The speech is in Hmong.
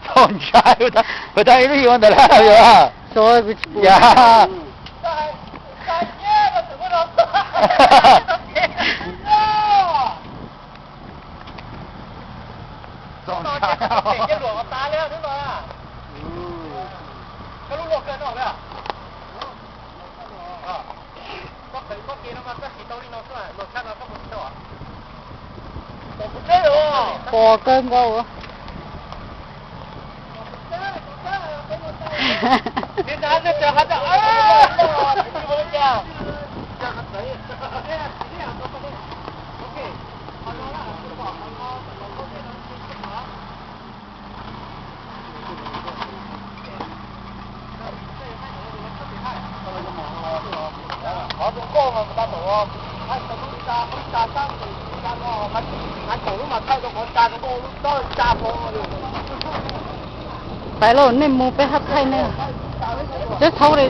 Txaus ntshai, tau ntshai, puas tau ib lub yuav ntawm lawm yog? Yog. Txaus ntshai. Pos kawg nkaus. Pais lauj, nej mus peb hab thaij nej. Cov thaud li